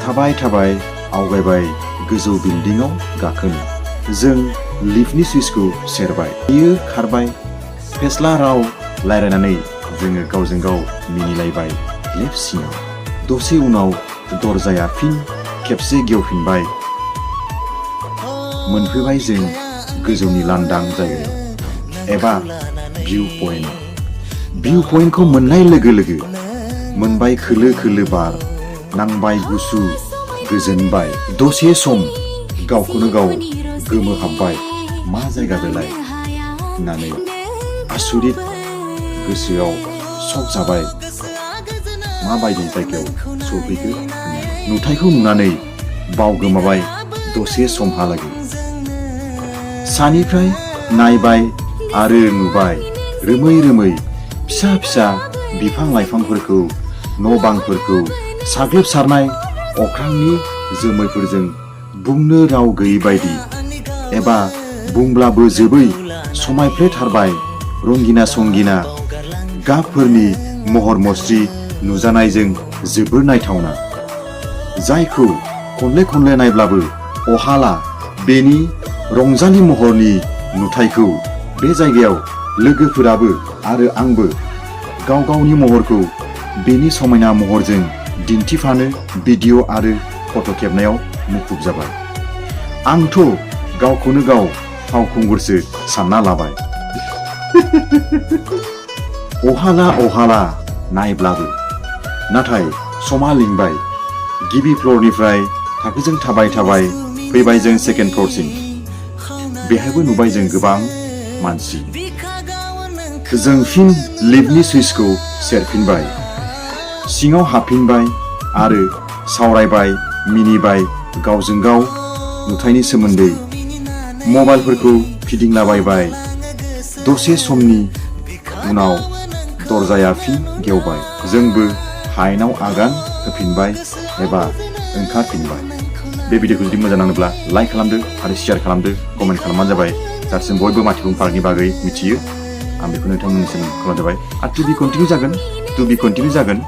थाबाय थाबाय आवगायबाय गोजौ बिल्डिंआव गाखोनो। जों लिफ्टनि सुइचखौ सेरबाय। बियो खारबाय। फेस्ला राव रायज्लायनानै जोङो गावजों गाव मिनिलायबाय लिफ्ट सिङाव। दसे उनाव दरजाया फिन खेबसे गेवफिनबाय। मोनफैबाय जों गोजौनि लांदां जायगायाव एबा भिउ पइन्टआव। भिउ पइन्टखौ मोननाय लोगो लोगो मोनबाय खोलो खोलो बार, नांबाय गुसु गोजोनबाय। दसे सम गावखौनो गाव गोमोहाबबाय, मा जायगा बेलाय होननानै आसुरित गोसोआव शक जाबाय। माबायदि जायगायाव सफैखो नुथायखौ नुनानै बावगोमाबाय दसे समहालागै। सानिफ्राय नायबाय आरो नुबाय रोमै रोमै फिसा फिसा बिफां लाइफांफोरखौ, न' बांफोरखौ, साग्लोबसारनाय अख्रांनि जोमैफोरजों बुंनो राव गैयै बायदि एबा बुंब्लाबो जोबै समायफ्लेथारबाय रंगिना संगिना गाबफोरनि महर मुस्रि नुजानायजों जोबोर नायथावना। जायखौ खनले खनले नायब्लाबो अहाला बेनि रंजालि महरनि नुथायखौ बे जायगायाव लोगोफोराबो आरो आंबो गाव गावनि महरखौ बेनि समायना महरजों दिन्थिफानो भिडिअ आरो फट' खेबनायाव मुखुब जाबाय। आंथ' गावखौनो गाव फावखुंगुरसो सानना लाबाय। अहाला अहाला नायब्लाबो। नाथाय समा लिंबाय। गिबि फ्ल'रनिफ्राय थाखोजों थाबाय थाबाय फैबाय जों सेकेन्ड फ्ल'रसिम। बेहायबो नुबाय जों गोबां मानसि। जों फिन लिफ्टनि सुइचखौ सेरफिनबाय, सिङाव हाबफिनबाय आरो सावरायबाय मिनिबाय गावजों गाव नुथायनि सोमोन्दै। मबाइलफोरखौ फिदिंलाबायबाय। दसे समनि उनाव दरजाया फिन गेवबाय। जोंबो हायेनाव आगान होफिनबाय एबा ओंखारफिनबाय। बे भिडिअखौ जुदि मोजां नाङोब्ला लाइक खालामदो आरो शेयार खालामदो, कमेन्ट खालामबानो जाबाय। जाहाथे बयबो माथिपुं पार्कनि बागै मिथियो। आं बेखौ नोंथांमोननिसिम खालामजाबाय। आरो टु बि कन्टिनिउ जागोन।